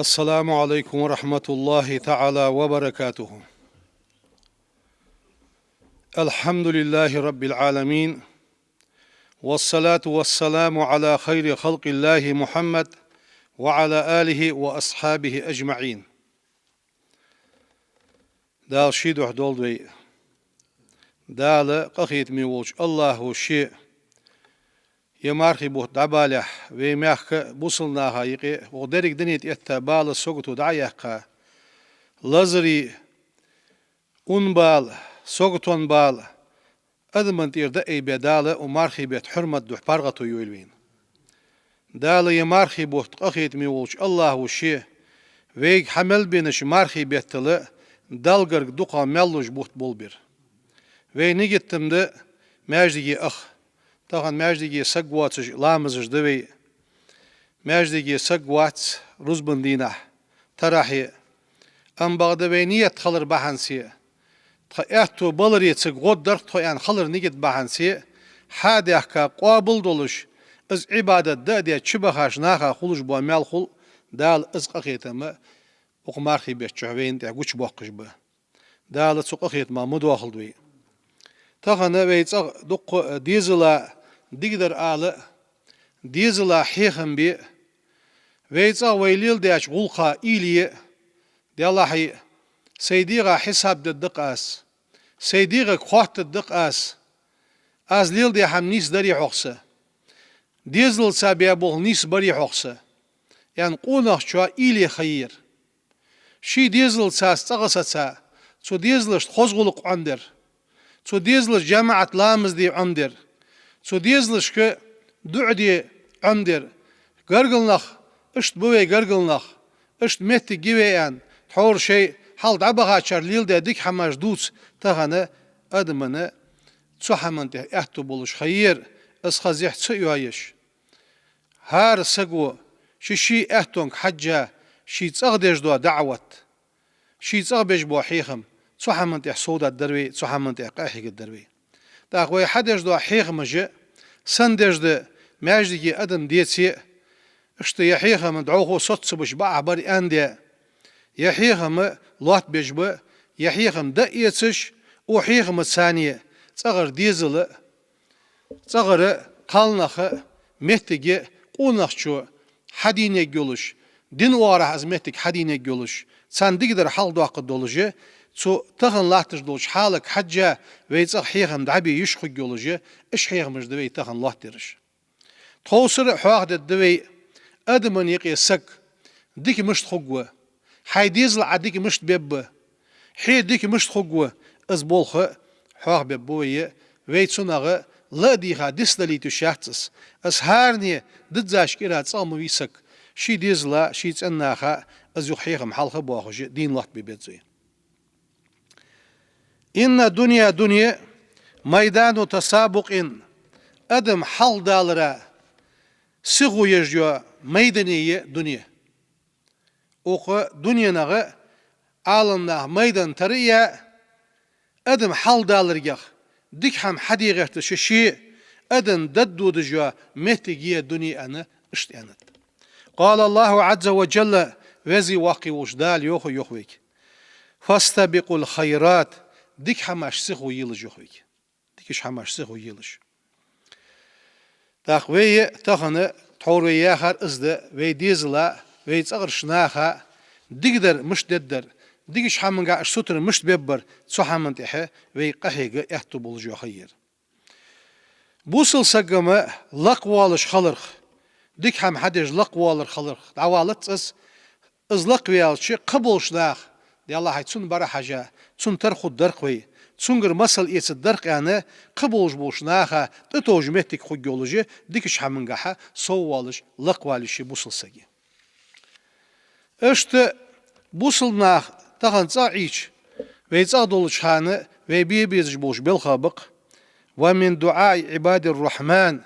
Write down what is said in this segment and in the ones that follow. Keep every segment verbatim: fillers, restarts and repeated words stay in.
السلام عليكم ورحمة الله تعالى وبركاته. الحمد لله رب العالمين، والصلاة والسلام على خير خلق الله محمد وعلى آله وأصحابه أجمعين. Дала ший духьа долда вай. Дала къахетаме волча АллахӀа ше ер мархий бутт дӀабалехь, вай мехка бусалба наха юкъе, укх деррига дунен тӀа этта бала, сагото дӀа а яьккха, лазарий, ун бала, саготон бала, адамашта тӀера дӀаайбе Дала укх мархий бетта хьурмат духьа паргӀато йойла вайна. Дала ер мархий бутт къахетаме волча АллахӀа ше вайга хьа мел беннача мархий беттал Далла гарга дукхагӀа маьл луш бутт болабера. Вай нигат ма да маьждиге аха. Тахан маьждиге саг воацаш ламазаш да вай. Маьждиге саг вац рузбан дийнахьа, таравихье. Амма бакъда вай ният хилар бахьанце, тха аьттув баларе цига гӀо дар тхо аьнна хилар нигат бахьанце, хьадаьхка къоабал долаш, из Ӏибадат да а даь чубахача наха хулаш бола маьл хул, Дала из къахетам укх мархий бетта чухь вайна тӀа гучабоаккхаш ба. Дала цу къахетамах ма доахалда вай. Тахан вай цӀагӀа дуккха дезала дикадар ала, дезала хьехам бе, вай цӀагӀа вай леладаьча гӀулакха уйла е, Даллахьий, сай дегӀа хьисап дергда-кх аз, сай дегӀага хоаттаргда-кх аз, аз леладаь хӀама нийса дарий хьогӀ са, дезалца баь болх нийса барий хьогӀ са, аьнна къонахчо уйла е ха ер. Ший дезалца цӀагӀа саца, цу дезалашта хоза гӀулакх Ӏомадар, цу дезалашта жамаӀат ламаз де Ӏомадар, цу дезалашка дуӀа де Ӏомадар. Гаргара нах, иштта ба вай гаргара нах, иштта моттиг я вай аьнна, тхьовра шоай хьалха дӀабахачар леладаь дика хӀамаш дувца тахан адамашта цу хӀаман тӀа аьттув болаш ха ер, из хазахь ца йоаеш. ХӀара саго ший-ший аьттонга хьежжа, ший цӀагӀа деш дола даӀват, ший цӀагӀа беш бола хьехам цу хӀаман тӀа совдаргдар вай, цу хӀаман тӀа къахьегаргдар вай. ТӀаккха вай хьадеш дола хьехамаш а, сенна деш да, маьждиге адам деце а, иштта ер хьехам дӀахо соццабеш бакъахьа бар аьнна де, ер хьехам лоаттабеш ба, ер хьехам дӀаэцаш, укх хьехамаца цӀагӀара дезала, цӀагӀара кхалнаха моттиг я къонахчо хьадийнаргйолаш, дина оагӀорахьа из моттиг хьадийнаргйолаш, царна дикадар хьалхадоаккхаргдолаш, цу тахан латташ долча хьалага хьежжа вай цӀагӀа хьехам дӀабе йиш хургйолаш, уж хьехамаш да вай тахан лоаттадераш. Тховсара хьоахадергда вай, адамашта юкъе саг дика мишта хургва, хьай дезала Ӏа дика мишта бергба, хье дика мишта хургва, из болх хьоахабергба вай, вай цунах ла а дийха дицдалийта йиш яц из. Из хӀаране диззача кӀира цӀагӀа ма вий саг, ший дезала, ший цӀен наха из юха хьехам хьалха а боахаш, дийна лоаттабе беза вай. إن الدنيا, дуне, ميدان تسابق, адам хьалхадалара сихо еш йола майдан я дуне. Укх дуненах Ӏаламнаха майдан тара а яь, адам хьалхадаларгех, дика хӀама хьаде гӀерташ, ший-ший адам дӀадодаш йола моттиг я дуне аьнна, иштта аьннад. قال الله عز وجل, Веза-Воккха волча Дала йоах, йоах вайга: فاستبقوا الخيرات, дика хӀамаш сихо елаш, йоах вайга. Дикача хӀамаш сихо елаш. ТӀаккха вай тахан, тхьовра вай яхар из да, вай дезала, вай цӀагӀарча наха дикадар мишта дергдар, дикача хӀамангахьа уж сутара мишта бергбар, цу хӀаман тӀа вай къахьега аьттув болаш йола ха ер. Бусалба саг-м лакхвоалаш хиларах, дика хӀама хьадеш лакхвоалар хиларах дӀавалац из. Из лакхваьлча, кхыболча наха, Даллахьий, цунна бӀарахьежа, цунна тара хургдар-кх вай, цунгара масал эцаргдар-кх аьнна, кхыболаш болча наха тӀатовжа моттиг хургйолаш, дикача хӀамангахьа соввоалаш, лакхвала йиш я бусалба сага. Иштта бусалба нах тахан цӀагӀа Ӏийча, вай цӀагӀа долча хана вай бе безаш болча белхех ба-кх: ومن دعاء عباد الرحمن,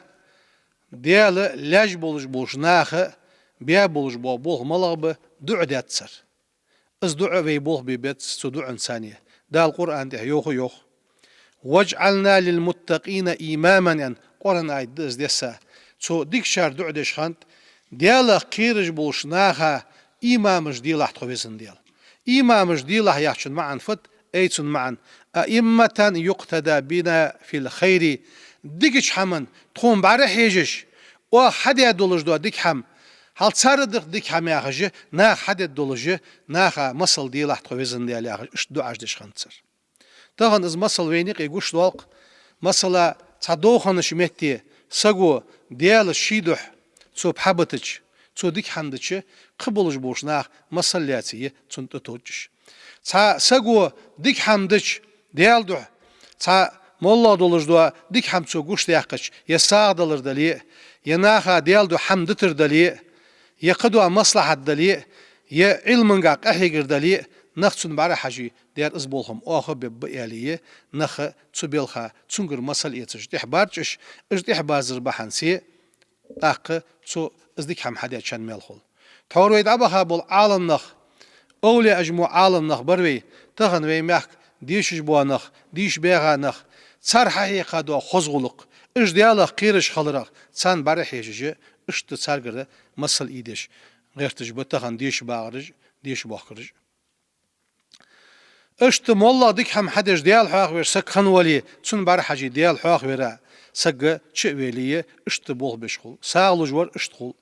Даьла лаьш болаш болча наха бе болаш бола болх малагӀа ба? ДуӀа дергдар. Из дуӀа вай болх бе беза цу дуӀанца. Дала Къуръан тӀа йоах, йоах: واجعلنا للمتقين إماما, аьнна, Къуръан аят да из десса. Цу дикачар дуӀа деш хиннад: Даьлах кхераш болча наха Имамаш делахь тхо, везан Даьла. Имамаш делахь яхачун маӀан фуд? Ай, цун маӀан: أئمة يقتدى بنا في الخير. Дикача хӀаман тхона бӀарахьежаш, оаха хьадаь долаш дола дика хӀама, хьал цар дика, дика хӀама яхаш, наха хьадеш долаш, наха масал делахь тхо, везан Даьла, яхаш, иштта дуӀаш деш хиннад цар. Тахан из масал вайна юкъе гуш долх. Масала, цхьа довханча метте саго Даьла ший духьа цо пхьа битача, цо дика хӀама дича, кхы болаш болча наха масал лаьце я цунна тӀатовжаш. Цхьа саго дика хӀама дича Даьла духьа, цхьа моллагӀа долаш дола дика хӀама цо гуш даьккхача, е сагӀа далар дале а, е наха Даьла духьа хӀама дитар дале а, е кхыдола маслахьат дале а, е Ӏилманга къахьегар дале а, нах цунна бӀарахьаже, дера из болх-м оаха бергба аьле, нах цу балха цунгара масал эцаш тӀехьабаржаш, уж тӀехьабазар бахьанце, тӀаккха цо из дика хӀама хьадаьча хана мел хул. Тхьовра вай дӀабаха бола Ӏаламнах, овлияаш мо Ӏаламнах бар вай, тахан вай мехка дешаш бола нах, дийша баьха нах, цар хьахьекха дола хоза гӀулакх, уж Даьлах кхераш хиларах, царна бӀарахьежаш, иштта царгара масал ийдеш гӀерташ ба тахан деша багӀараш, деша бохкараш. Иштта моллагӀа дика хӀама хьадеш Даьла хьоахавеш саг хинна вале, цунна бӀарахьаже Даьла хьоахавера саг чу а веле, иштта болх беш хул. СагӀа луш вар иштта хул.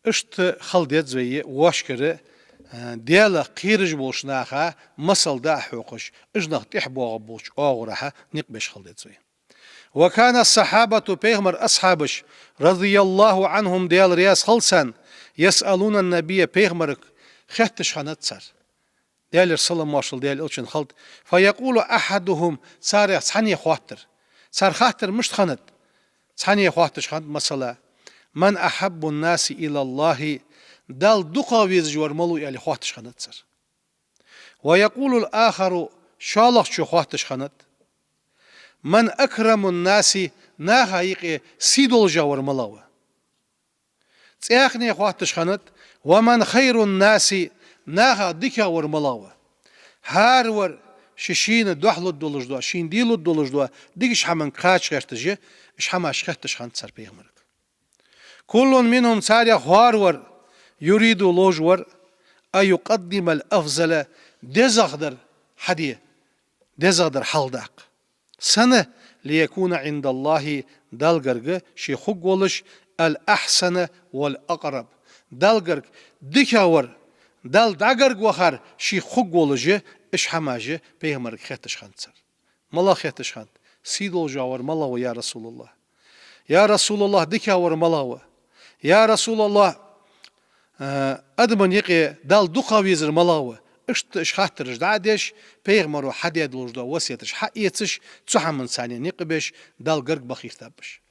Иштта хила деза вай вайгара, а, Даьлах кхераш болча наха масал дӀахьокхаш, уж нах тӀехьабоагӀа болча оагӀорахьа никъ беш хила деза вай. وكان الصحابة, пайхамара асхьабаш, رضي الله عنهم, Даьла раьза хилва царна, يسألون النبي, пайхамарга хетташ хиннад цар. Даьлера салам-моаршал Даьла элчанна хилда. فيقول أحدهم, царех цхьанне хоаттар. Цар хаттар мишта хиннад? Цхьанне хоатташ хиннад, масала: من أحب الناس إلى الله, Далла дукхагӀа везаш вар малув, аьле, хоатташ хиннад цар. ويقول الآخر, шоллагӀчо хоатташ хиннад: من أكرم الناس, наха юкъе сий долаш вар малув? ЦӀаькхане хоатташ хиннад: ومن خير الناس, наха дикагӀа вар малув? ХӀара вар ший-шийна духьалургдолаш дола, шийна делургдолаш дола дикача хӀаманга кхача гӀерташ, уж хӀамаш хетташ хиннад цар пайхамарга. كل منهم, царех хӀара вар, يريد, ловш вар, أن يقدم الأفضل, дезагӀдар хьаде, дезагӀдар хьалхадаккха. Сенна? ليكون عند الله, Далла гарга ше хургволаш, الأحسن والأقرب. Далла гарга дикагӀа вар, Далла дӀагарга вахар ше хургволаш, уж хӀамаш пайхамарга хетташ хиннад цар. МалагӀа хетташ хиннад? Сий долаш вар малув, я РасулаллахӀ? Я РасулаллахӀ, дикагӀа вар малув? Я РасулаллахӀ, а, адамашта юкъе Далла дукхагӀа везар малув? Иштта уж хаттараш дӀа а деш, пайхамаро хьадаь долаш дола васкеташ хьаэцаш, цу хӀаман царна никъ беш, Далла гарга баха гӀертабаш.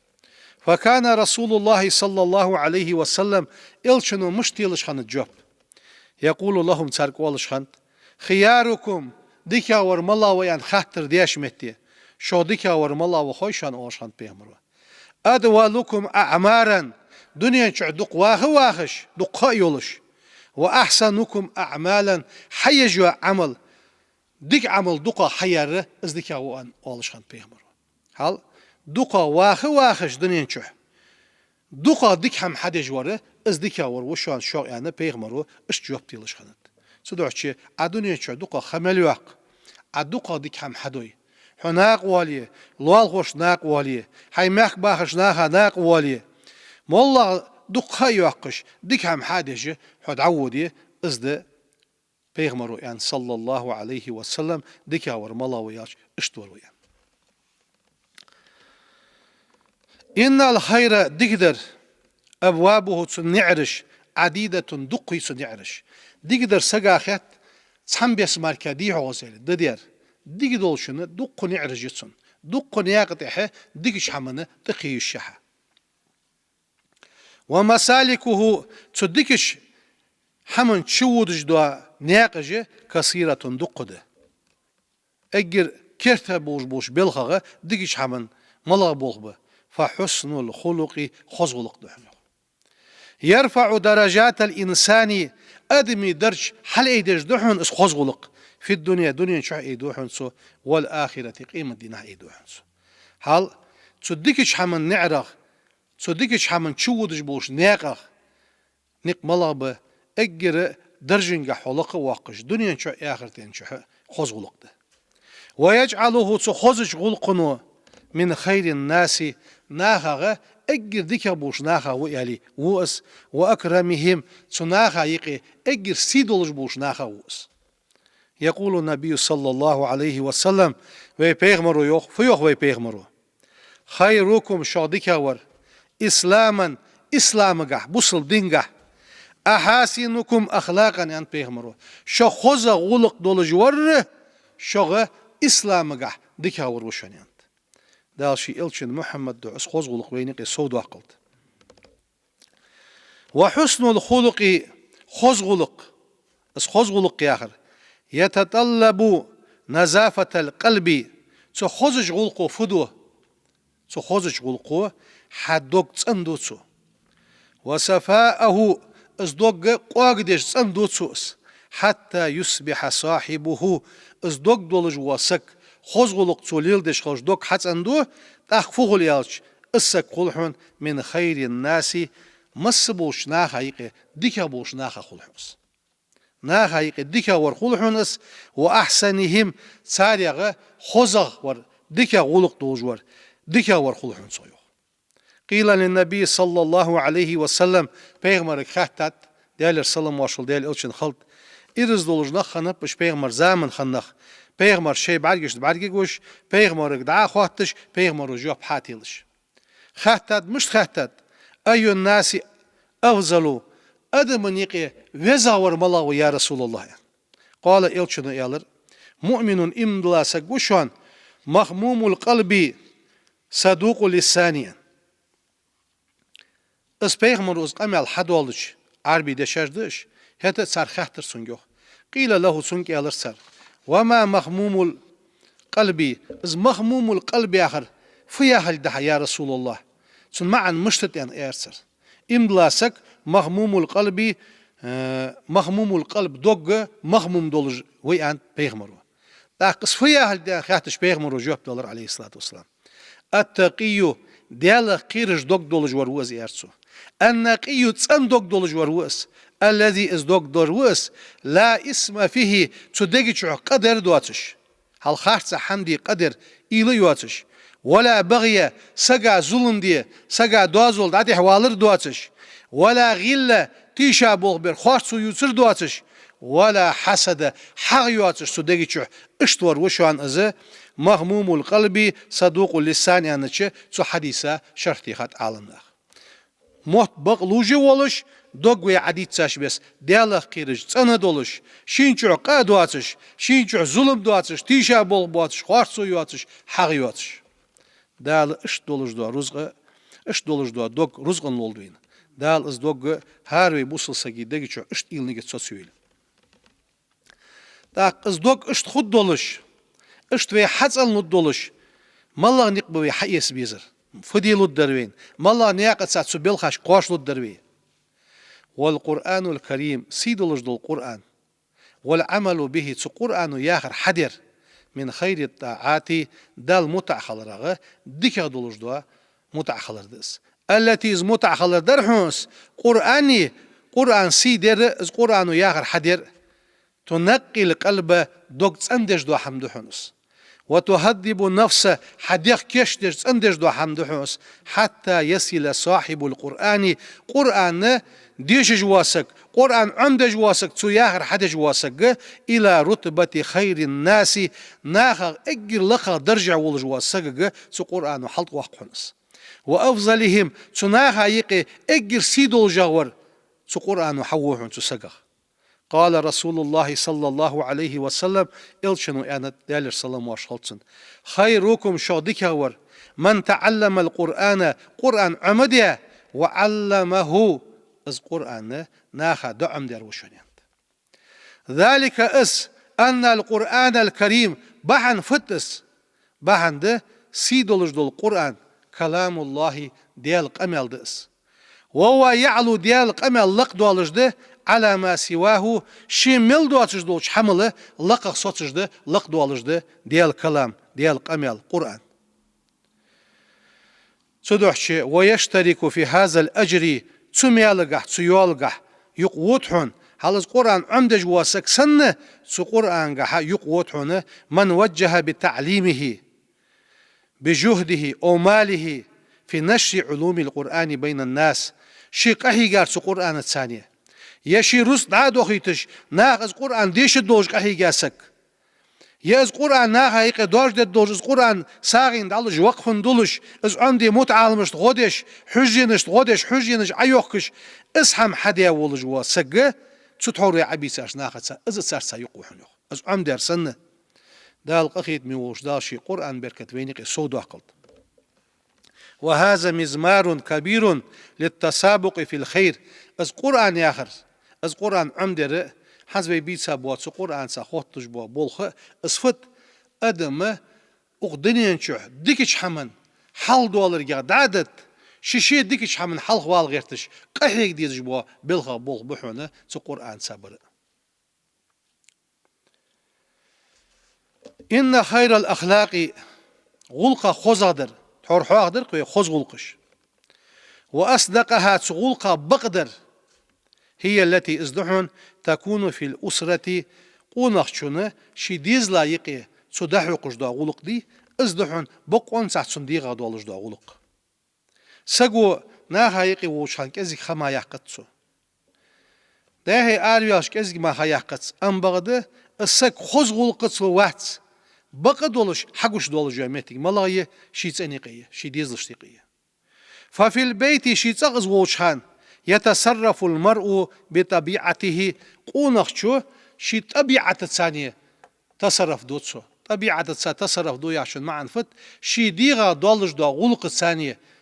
فكان رسول الله صلى الله عليه وسلم, элчано мишта делаш хиннад жоп? يقول لهم, царга оалаш хиннад: خياركم, дикагӀа вар малув аьнна хаттар деш метте, шох дикагӀа вар малув хой шоана, оалаш хиннад пайхамаро. أطولكم أعمارا, дунен чухь дукха ваха а вахаш, дукха ха а йолаш, وأحسنكم أعمالا, хьаеш йола Ӏамал, дика Ӏамал дукхагӀа хьаяьр, из дикагӀа ва, аьнна, оалаш хиннад пайхамаро. ХӀаьта дукха ваха а вахаш дунен чухь, дукха дика хӀама хьадеш вар, из дикагӀа вар ва шоана, шох, аьнна, пайхамаро иштта жоп делаш хиннад. Цудухьа Ӏа дунен чухь дукха ха мел йоаккх, Ӏа дукха дика хӀама хьадой. Хьо накъавоале, лоалахошта накъавоале, хьай мехка бахача наха накъавоале, моллагӀа дукха ха а йоаккхаш, дика хӀама хьадеш хьо дӀаводе, из да пайхамаро аьннад, صلى الله عليه وسلم, дикагӀа вар малув аьлча, иштта вар ва аьнна. إن الخير, дикадар, أبوابه, цун наӀараш, عديدة, дукха я цун наӀараш. Дикадар сага хет, цхьан беса мара дий хьогӀ из, аьле, да дера. Дика долчун дукха наӀараш я цун. Дукха наькъа тӀехьа дикача хӀаман тӀакхийша хьа. ومسالكه, цу дикача хӀаман чуводаш дола наькъаш كثيرة, дукха да. Эггара керта болаш болча балхагӀа дикача хӀаман малагӀа болх ба? فحسن الخلق, хоза гӀулакх да хьона. يرفع درجات الإنسان, адама дарж хьалъайдеш да хьона из хоза гӀулакх. في الدنيا, дунен чухь айду хьона цо, والآخرة, къематдийнахьа айду хьона цо. ХӀаьта цу дикача хӀаман наӀарах, цу дикача хӀаман чуводаш болча наькъах никъ малагӀа ба? эггара даржагахьа хьо лакха а воаккхаш, дунен чу а, ахартен чу а хоза гӀулакх да. ويجعله, цу хозача гӀулакхо, من خير الناس, нахагахьа эггара дикагӀа болча нахах ва аьле ва из, وأكرمهم, цу наха юкъе эггара сий долаш болча нахах ва из. يقول النبي صلى الله عليه وسلم, вай пайхамаро йоах, фу йоах вай пайхамаро? خيركم, шух дикагӀвар, إسلاما, исламагахьа, бусалба дингахьа, أحاسنكم أخلاقا, аьннад пайхамаро. Шух хоза гӀулакх долаш вар, шух исламагахьа дикагӀвар ва шоана, аьннад. Дала ший элчан Мухьаммада духьа из хоза гӀулакх вайна юкъе совдоаккхалда. وحسن الخلق, хоза гӀулакх. Из хоза гӀулакх яхар, يتطلب نظافة القلب, цу хозача гӀулакхо фу ду? Цу хозача гӀулакхо хьа дог цӀенду цо. وصفاءه, из дог къоагадеш цӀенду цо из. حتى يصبح صاحبه, из дог долаш вола саг, хоза гӀулакх цо леладеш хилча дог хьацӀенду, тӀаккха фу хул аьлча, из саг хул хьона من خير الناس, масса болча наха юкъе дикагӀа болча нахах хул хьона из. Наха юкъе дикагӀвар хул хьона из, وأحسنهم, царех хозагӀвар, дикагӀа гӀулакх долаш вар, дикагӀвар хул хьона цо, йоах. قيل للنبي صلى الله عليه وسلم, пайхамарга хаьттад, Даьлера салам-моаршал Даьла элчанна хилда, ираз долаш нах хиннаб уж пайхамара заман хинна нах, пайхамар шоай бӀаргашта бӀаргагуш, пайхамарга дӀа а хоатташ, пайхамаро жоп хьателаш. Хаьттад, мишта хаьттад: أي الناس أفضل, адамашта юкъе везагӀвар малагӀа ва, я РасулаллахӀ? قال, элчано аьлар: مؤمن, иман дилла саг ва шоана, مخموم القلب صدوق اللسان. Из пайхамаро из къамаьл хьадоаладича, Ӏарбий дешаш да уж, хӀаьта а цар хаьттар цунга, йоах. قيل له, цунга аьлар цар: وما مخموم القلب, из مخموم القلب яхар фу яхилга да хьа, я РасулаллахӀ? Цун маӀан мишта да, аьнна, аьлар цар. Иман дилла саг مخموم القلب, э, مخموم القلب, дог махмум долаш ва, аьннад пайхамаро. ТӀаккха из фу яхилга да, аьнна хаьттача, пайхамаро жоп далар, عليه الصلاة والسلام: التقي, Даьлах кхераш дог долаш вар ва из, аьлар цо. النقي, цӀена дог долаш вар ва из. الذي, из дог долаш ва из, لا إثم فيه, цу дега чу къа дар доацаш, хьал харцахьа хӀама де къа дар, уйла йоацаш, ولا بغي, сага зулам де, сага доазол дӀатӀехвалар доацаш, ولا غل, тийша болх бер, харцо ювцар доацаш, ولا حسد, хьагӀ йоацаш цу дега чу, иштта вар ва шоана из مخموم القلب صدوق اللسان, аьннача, цу хьадиса шархь техад Ӏаламнаха. Мотт бакъ лувш а волаш, дог вай Ӏадийцача беса, Даьлах кхераш, цӀена долаш, шийна чу къа а доацаш, шийна чу зулам доацаш, тийша болх боацаш, харцо йоацаш, хьагӀ йоацаш. Дала иштта долаш дола рузкъа, иштта долаш дола дог рузкъанна лолда вайна. Дала из дог хӀара вай бусалба сага дега чу иштта уйла йига цо ца йойла. ТӀаккха из дог иштта хургдолаш, иштта вай хьацӀенлургдолаш, малагӀа никъ ба вай хьаэца безар? Фу де лургдар вайна? МалагӀча наькъаца цу балхашка кхоачалургдар вай? والقرآن الكريم, сий долаш дола Къуръан, والعمل به, цу Къуръано яхар хьадар, من خير الطاعات, Далла мутӀахьа хиларах дикагӀа долаш дола мутӀахьа хилар да из. التي, из мутӀахьа хилар дар хьона из, Къуръане, Къуръан сий дар, из Къуръано яхар хьадар, تنقي القلب, дог цӀендеш дола хӀама да хьона из. وتهذب النفس, хьа дегӀ кийчдеш, цӀендеш дола хӀама да хьона из. حتى يصل صاحب القرآن, Къуръан дешаш вола саг, Къуръан Ӏомадеш вола саг, цо яхар хьадеш вола саг, إلى رتبة خير الناس, нахах эггара лакхагӀа даржехь волаш вола сагага цу Къуръано хьалтӀавоаккх хьона из. وأفضلهم, цу наха юкъе эггара сий долашагӀвар цу Къуръано хьаву хьона цу сагах. قال رسول الله صلى الله عليه وسلم, элчано аьннад, Даьлера салам-моаршал хилда цунна: خيركم, шух дикагӀвар, من تعلم القرآن, Къуръан Ӏомадаь, وعلمه, из Къуръан наха доӀамдаьр ва шоана, аьннад. ذلك, из, أن القرآن الكريم, бахьан фуд из? Бахьан да, сий долаш дола Къуръан كلام الله, Даьла къамаьл да из. وهو يعلو, Даьла къамаьл лакхдоалаш да, على ما سواه, ше мел доацаш долча хӀамал лакхагӀа соцаш да, лакхдоалаш да Даьла калам, Даьла къамаьл, Къуръан. Цудухьа ويشترك في هذا الأجر, цу маьлагахьа, цу йоалгахьа юкъе вода хьона Хьал из Къуръан Ӏомадеш вола саг санна, цу Къуръангахьа юкъе вода хьона, من وجه بتعليمه بجهده أو ماله في نشر علوم القرآن بين الناس, ший къахьийгар цу Къуръанаца, е ший рузкъ дӀа а дохийташ, наха из Къуръан дешаш долаш къахьийга саг, е из Къуръан наха юкъе доаржадеш долаш, из Къуръан сагӀийна дӀалуш, вакъфан дулаш, из Ӏомаде мутаӀаламашта гӀо деш, хьуженашта гӀо деш, хьуженаш Ӏойохкаш, из хӀама хьаде волаш вола саг, цу тхьовра Ӏобийцача нахаца, из царца юкъе ва хьона, йоах. Из Ӏомадер санна, Дала къахетаме волча Дала ший Къуръан беркат вайна юкъе совдоаккхалда. وهذا مضمار كبير للتسابق في الخير. Из Къуръан яхар, из Къуръан Ӏомадер, хӀанз вай бийца бола цу Къуръанца хотталуш бола болх, из фуд, адам укх дунен чу дикача хӀаман хьалхадоаларгахьа дӀа а датта, ше-ше дикача хӀаман хьалхавала гӀерташ, къахьега дезаш бола белхах болх ба хьона цу Къуръанца бар. إن خير الأخلاق, гӀулакхех хозагӀдар, тхьовра хьоахадаьр-кх вай хоза гӀулакхаш. وأصدقها, цу гӀулакхех бакъдар, هي التي, из да хьона, تكون في الأسرة, къонахчун ший дезала юкъе цо дӀахьокхаш дола гӀулакх дий, из да хьона бокъонцахь цун дегӀах долаш дола гӀулакх. Саго наха юкъе волча хана кӀезига ха мара яккхац цо. Дехьа араваьлча кӀезига мара ха яккхац, амма бакъда, из саг хоза гӀулакхаца вац, бакъ долаш, хьагуш долаш йола моттиг малагӀа я? Ший цӀен юкъе я, ший дезалашта юкъе я. ففي البيت, ший цӀагӀа из волча хана, يتصرف المرء بطبيعته, къонахчо ший тӀабиӀатаца тасарруф ду цо. ТӀабиӀатаца тасарруф ду яхачун маӀан фуд? Ший дегӀах долаш дола гӀулакхаца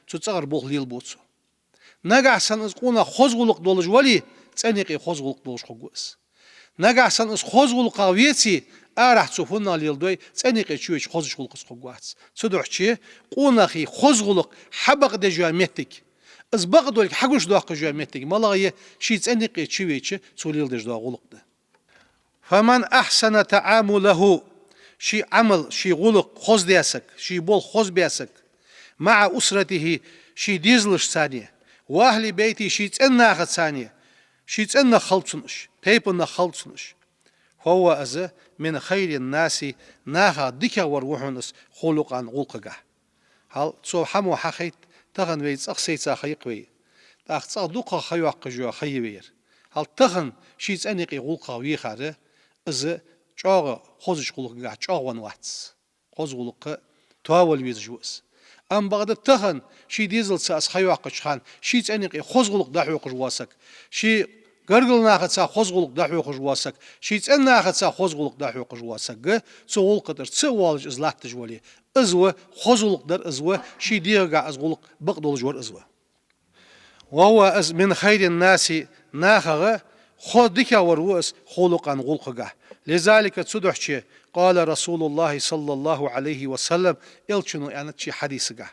цу цӀагӀара болх лелабу цо. Нагахьа санна из къонах хоза гӀулакх долаш вале, цӀен юкъе хоза гӀулакх долаш хургва из. Нагахьа санна из хоза гӀулакхах веце, арахьа цо фуннагӀа леладой, цӀен юкъе чувеча хозача гӀулакхаца хургвац. Цудухьа къонахий хоза гӀулакх хьабакъдеш йола моттиг, из бакъдолга хьагуш доаккхаш йола моттиг малагӀа я? Ший цӀен юкъе чувеча цо леладеш дола гӀулакх да. فمن أحسن تعامله, ший Ӏамал, ший гӀулакх хоза даь саг, ший болх хоза баь саг, مع أسرته, ший дезалашца, وأهل بيته, ший цӀен нахаца, ший цӀен нах хул цунна уж, тайпан нах хул цунна уж, فهو, из, من خير الناس, нахах дикагӀвар ва хьона из, خلقا, гӀулакхагахьа. Хьал цо хӀамо хьахайт, тахан вай цӀагӀа сайца ха я-кх вай. ТӀаккха цӀагӀа дукхагӀа ха йоаккхаш йола ха я вайра. Хьал тахан ший цӀен юкъе гӀулакхах вехар, из чӀоагӀа хозача гӀулакхагахьа чӀоагӀа венна вац. Хоза гӀулакх тоавала везаш ва из. Амма бакъда тахан ший дезалца из ха йоаккхача хана, ший цӀен юкъе хоза гӀулакх дӀахьокхаш вола саг, ший гаргара нахаца хоза гӀулакх дӀахьокхаш вола саг, ший цӀен нахаца хоза гӀулакх дӀахьокхаш вола саг, цу гӀулакха тӀара ца а воалаш из латташ вале, из ва хоза гӀулакх дар, из ва ший дегӀагахьа из гӀулакх бакъдолаш вар из ва. وهو, из, من خير الناس, нахагахьа хоза дикагӀвар ва из, خلقا, гӀулакхагахьа. لذلك, цудухьа, قال رسول الله صلى الله عليه وسلم, Элчано аьннад ший хьадисагахьа: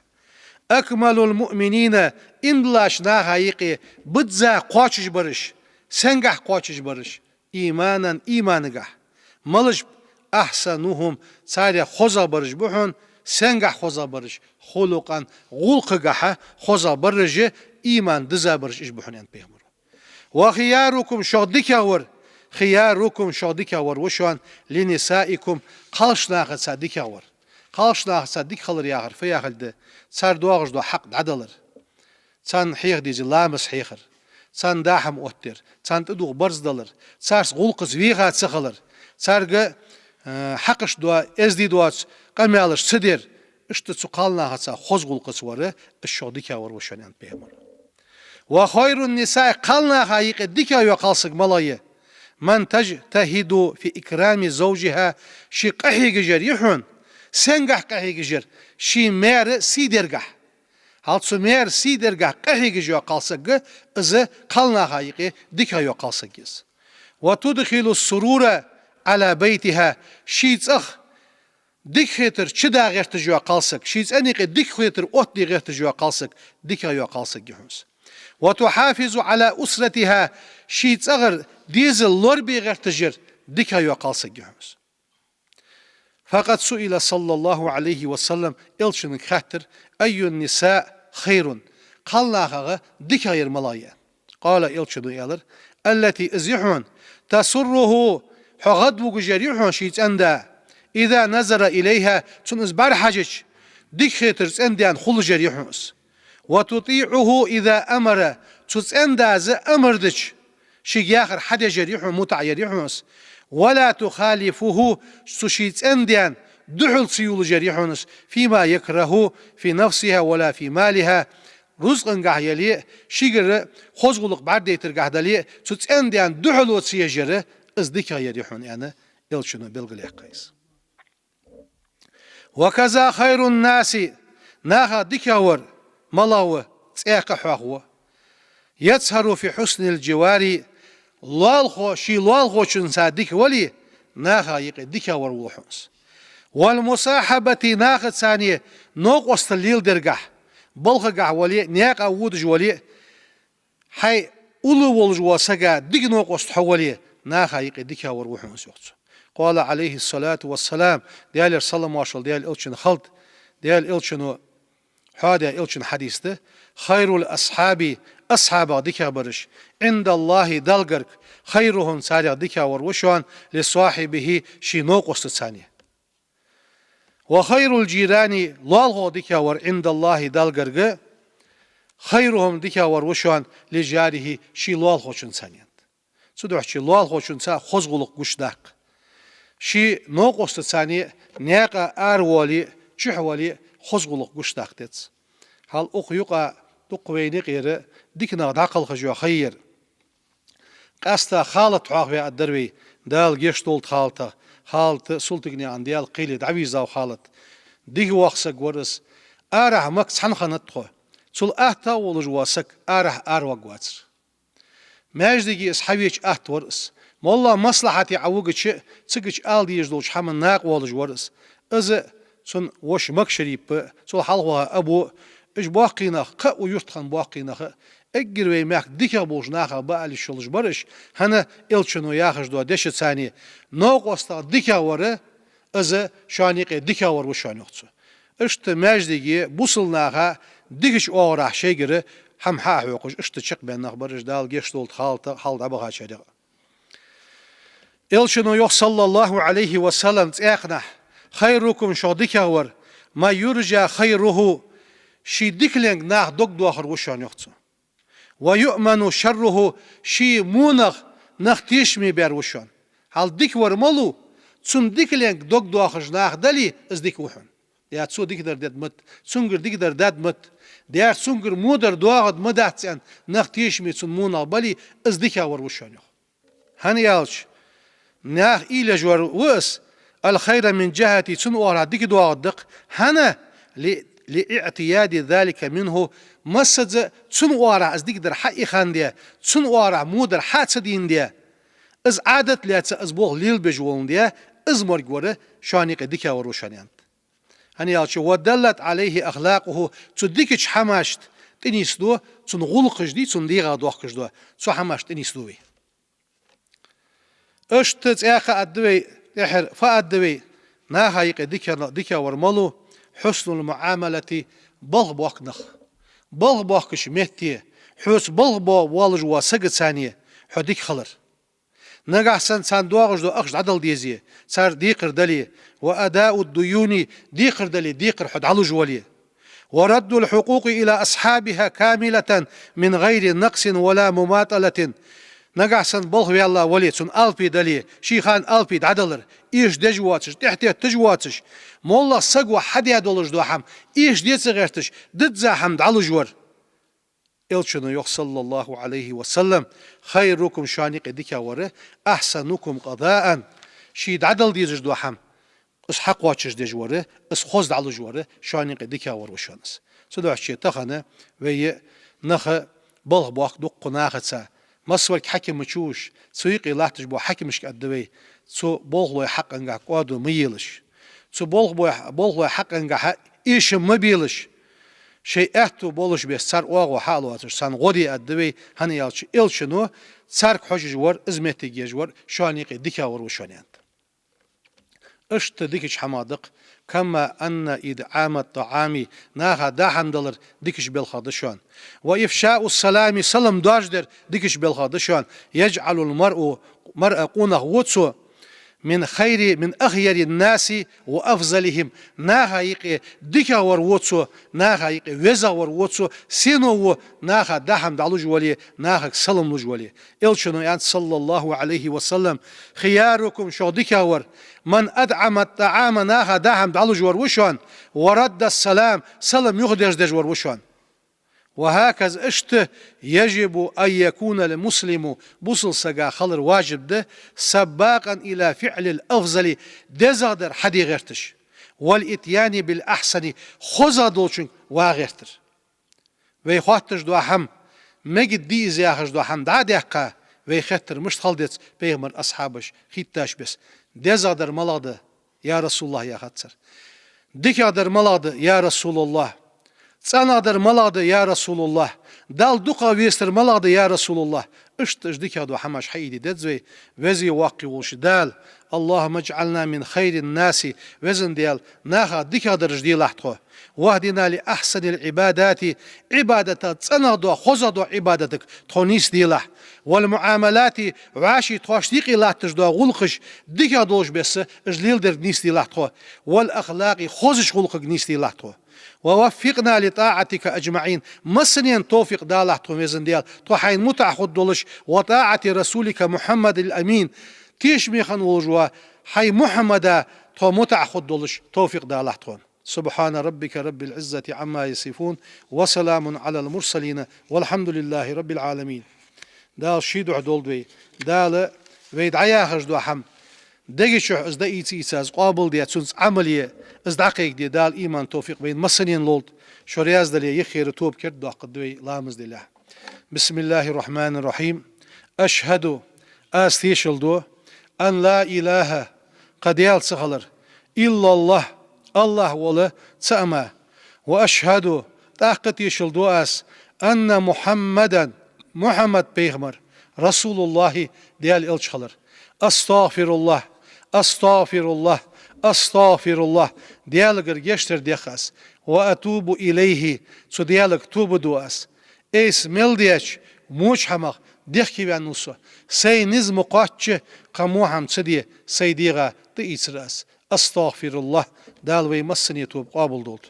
أكمل المؤمنين, иман долча наха юкъе бизза кхоачаш бараш, сенгахьа кхоачаш бараш, إيمانا, иманагахьа. Малаш ба? أحسنهم, царех хозагӀа бараш ба хьона, сенгахьа хозагӀа бараш, خلقا, гӀулакхагахьа хозагӀа бараш, иман дизза бараш уж ба хьона, аьннад пайхамаро. وخياركم, шух дикагӀвар, خياركم, шух дикагӀвар ва шоана, لنسائكم, кхалсача нахаца дикагӀвар. Кхалсача нахаца дика хилар яхар фу яхилга да? Цар доагӀаш дола хьакъ дӀадалар, царна хьеха деза ламаз хьехар, царна даа хӀама оттадар, царна тӀадувха барзкъа далар, царца гӀулакхаца веха ца хилар, царга, э, хьакъашта доа, эздий доаца къамаьлаш ца дар, иштта цу кхалнахаца хоза гӀулакхаца вар, из шух дикагӀвар ва шоана, аьннад пайхамаро. وخير النساء, кхалнаха юкъе дикагӀа йола кхалсаг малагӀа я? من تجتهد في إكرام زوجها, ший къахьегаш яр я хьона, сенгахьа къахьегаш яр, ший маьра сий даргахьа. Хьал цу маьра сий даргахьа къахьегаш йола кхалсаг, из кхалнаха юкъе дикагӀа йола кхалсаг я из. وتدخل السرور على بيتها, ший цӀагӀа дикахетар чу да гӀерташ йола кхалсаг, ший цӀен юкъе дикахетар оттаде гӀерташ йола кхалсаг дикагӀа йола кхалсаг я хьона из. وتحافظ على أسرتها, ший цӀагӀара дезал лорабе гӀерташ яр дикагӀа йола кхалсаг я хьона из. فقد سئل صلى الله عليه وسلم, Элчанга хаьттар: أي النساء خير, кхалнахагахьа дикагӀа яр малагӀа я? قال, Элчано аьлар: التي, из я хьона, تسره, хьо гӀадвугаш яр я хьона ший цӀен-да, إذا نظر إليها, цунна из бӀарахьежача, дика хетар цӀен-даьна хулаш яр я хьона из. وتطيعه إذا أمر, цу цӀен-дас амар дича, шийга яхар хьадеш яр я хьона, мутӀахь яр я хьона из. ولا تخالفه, цу ший цӀен-даьна духьал ца йолаш яр я хьона из, فيما يكره في نفسها ولا في مالها, рузкъангахь яле а, шийгара хоза гӀулакх бӀаргадайтаргахь дале а, цу цӀен-даьна духьало ца еш яр, из дикагӀа яр я хьона, аьнна, Элчано белгалъяьккхай из. وكذا خير الناس, наха дикагӀвар малагӀа ва, цӀаькха а хьоаха ва. يظهر في حسن الجوار, лоалахо ший лоалахочунца дика вале, наха юкъе дикагӀвар ва хьона из. والمصاحبة, нахаца цхьана новкъостал леладергахь, балхагахь вале а, наькъа водаш вале а, хьай уллув волаш вола сага дика новкъост хьо вале, наха юкъе дикагӀвар ва хьона из, йоах цо. قال عليه الصلاة والسلام, Даьлера салам-моаршал Даьла Элчанна хилда, Даьла Элчано хьоадаь Элчан хьадис да: خير الأصحاب, асхьабех дикагӀбараш, عند الله, Далла гарга, خيرهم, царех дикагӀвар ва шоана, لصاحبه, ший новкъостаца цхьана. وخير الجيران, лоалахо дикагӀвар, عند الله, Далла гарга, خيرهم, дикагӀвар ва шоана, لجاره, ший лоалахочунца цхьана. Цудухьа лоалахочунца хоза гӀулакх гучадаккха. Ший новкъостаца цхьана наькъа аравале а, чухь вале а, хоза гӀулакх гучадаккха деза. Хьал укх юкъа дукха вайна юкъера дика нах дӀакхалхаш йола ха я ер. Къаьстта халат хьоахаваь аргдар вай, Дала гешт долда халатах, халат султыгнаькъан Даьла кхеле дӀавийрзав халат. Дика воаккха саг вар из. Арахьа Макка цхьана хиннад тхо. Цул атта а волаш вола саг арахьа араваргвацар. Маьждиге из хьавеча атта вар из. МоллагӀа маслахьате Ӏовугача, цигача ала дезаш долча хӀаман накъавоалаш вар из. Из а, цун воша Макшарип а, цул хьалха ваха Абу а, уж боккхий нах, кхы а укх юрта хинна боккхий нах а, эггара вай мехка дикагӀа болча нахах ба аьле йиш йолаш бар уж, хӀана Элчано яхаш дола дешаца цхьана: новкъостах дикагӀвар, из шоана юкъе дикагӀвар ва шоана, йоах цо. Иштта маьждиге бусалба наха дикача оагӀорахьа шоайгара хӀама хьа а хьокхаш, иштта чакхбаьнна нах бар уж, Дала гешт долда халатах, хьалха дӀабахачарех а. Элчано йоах, صلى الله عليه وسلم, цӀаькханахьа: خيركم, шух дикагӀвар, من يرجى خيره, ший дикаленга наха дог доахар ва шоана, йоах цо. ويؤمن شره, ший вонах нах тешаме баьр ва шоана. Хьал дика вар малув, цун дикаленга дог доахаш нах дале, из дика ва хьона. Е цо дикадар дергда ма да, цунгара дикадар даргда ма да, е цунгара водар доагӀаргда ма дац аьнна, нах тешаме цун вонах бале, из дикагӀвар ва шоана, йоах. ХӀана аьлча, наха уйла еш вар ва из, الخير من جهته, цун оагӀорахьа дика доагӀаргда-кх, хӀана, ل-, لاعتياد ذلك منه, массаза цун оагӀорахьа из дикадар хьа а ихандаь, цун оагӀорахьа водар хьа а ца дийнадаь, из Ӏадат лаьца из болх лелабеш воландаь, из морг вар шоана юкъе дикагӀвар ва шоана, аьннад. ХӀана аьлча, ودلت عليه أخلاقه, цу дикача хӀамашта тӀанийсду, цун гӀулакхаш дий, цун дегӀа дохкаш дола, цу хӀамашта тӀанийсду вай. Иштта цӀаькха а аргда вай, тӀехьара фу аргда вай, наха юкъе дика-, дикагӀвар малув, حسن المعاملة, балха боахка нах. Балха боахкача метте, хьоца балха бо-, воаллаш вола сагаца цхьана хьо дика хилар. Нагахьа санна царна доагӀаш дола ахча дӀадала дезе, цар декхар дале, وأداء الديون, декхар дале, декхар хьо дӀалуш вале, ورد الحقوق إلى أصحابها كاملة من غير نقص ولا مماطلة. Нагахьа санна балха ваьнна вале, цунна алапи дале, ший хана алапи дӀадалар, эшадеш воацаш, тӀехьатетташ воацаш, моллагӀа саго хьадаь долаш дола хӀама, эшаде ца гӀерташ, дизза хӀама дӀалуш вар. Элчано йоах, صلى الله عليه وسلم: خيركم, шоана юкъе дикагӀвар, أحسنكم قضاء, ший дӀадала дезаш дола хӀама, из хьакхоачашдеш вар, из хоза дӀалуш вар, шоана юкъе дикагӀвар ва шоана из. Цудухьа тахан вай нах балха боахк дуккха нахаца, массаварг хьаким ма вий уж, цу юкъе латташ бола хьакимашка аргда вай, цу болхлой хьакъангахьа кӀоадо ма елаш. Цу болхбой-, болхлой хьакъангахьа эшам ма белаш. Шоай аьттув болаш беса цар оагӀув хьа а лоацаш, царна гӀо де аргда вай, хӀана аьлча Элчано царга хьожаш вар, из моттиг еш вар, шоана юкъе дикагӀвар ва шоана, аьннад. Иштта дикача хӀамах да-кх: كما أن إطعام الطعام, наха даа хӀама далар дикача балхах да шоана. وإفشاء السلام, салам доаржадар дикача балхах да шоана. يجعل المرء المرء къонах ва цо, من خير، من أخير الناس وأفضلهم. Наха юкъе дикагӀвар ва цо, наха юкъе везагӀвар ва цо, сено ва наха даа хӀама дӀалуш вале, нахага салам луш вале. Элчано аьннад, صلى الله عليه وسلم: خياركم, шух дикагӀвар, من أطعم الطعام, наха даа хӀама дӀалуш вар ва шоана, ورد السلام, салам юхадерзадеш вар ва шоана. وهكذا, иштта, يجب أن يكون المسلم, бусалба сага хилар важиб да, سباقا إلى فعل الأفضل, дезагӀдар хьаде гӀерташ, والإتيان بالأحسن, хозагӀа долчунга ваха гӀертар. Вай хоатташ дола хӀама, мегаргдий из яхаш дола хӀама дӀа а даьккха, вай хеттар мишта хила деза пайхамара асхьабаш хетташ бесса: дезагӀдар малагӀа да, я РасулаллахӀ, яхад цар. ДикагӀдар малагӀа да, я РасулаллахӀ? ЦӀенагӀдар малагӀа да, я РасулаллахӀ? Далла дукхагӀа вестар малагӀа да, я РасулаллахӀ? Иштта уж дикагӀа дола хӀамаш хьаийде деза вай. Веза-воккха волча Дала: اللهم اجعلنا من خير الناس, везан Даьла, наха дикагӀдараш делахь тхо. واهدنا لأحسن العبادات, Ӏибадатех цӀенагӀа дола, хозагӀа дола Ӏибадатага тхо нийсделахь. والمعاملات, вӀаший тхоашта юкъе латташ дола гӀулакхаш дикагӀа долаш бесса, уж леладерга нийсделахь тхо. والأخلاق, хозача гӀулакхага нийсделахь тхо. ووفقنا لطاعتك أجمعين, массанена товфикъ далахь тхона, везан Даьла, тхо хьайна мутӀахьа хургдолаш, وطاعة رسولك محمد الأمين, тешаме хинна волаш вола хьай Мухьаммада тхо мутӀахьа хургдолаш товфикъ далахь тхона. سبحان ربك رب العزة عما يصفون، وسلام على المرسلين، والحمد لله رب العالمين. Дала ший духьа долда вай. Дала вай дӀаяхаш дола хӀама дега чу из дӀаийца-ийца, из къоабалде, цунца Ӏамал е, из дӀакхайкаде Дала иман, товфикъ вайна массанена лолда. Шо раьза дале, юххера тоба кердадоаккхаргда вай ламаз делехь. بسم الله الرحمن الرحيم. أشهد, аз тешал ду, أن لا إله, кхы Даьла ца хилар, إلا الله, АллахӀ вола цаӀ мара. وأشهد, тӀаккха тешал ду аз, أن محمدا, Мухьаммад пайхамар, رسول الله, Даьла элча хилар. أستغفر الله، أستغفر الله، أستغفر الله, Даьлагара гешт дар дех аз. وأتوب إليه, цу Даьлага тоба ду аз. Айса мел деча воча хӀамах дехкеваьннав со. Сай низ ма кхоачча, кхы во хӀама ца де, сай дегӀа тӀаийцар аз. أستغفر الله. Дала вай массане тоба къоабалдолда.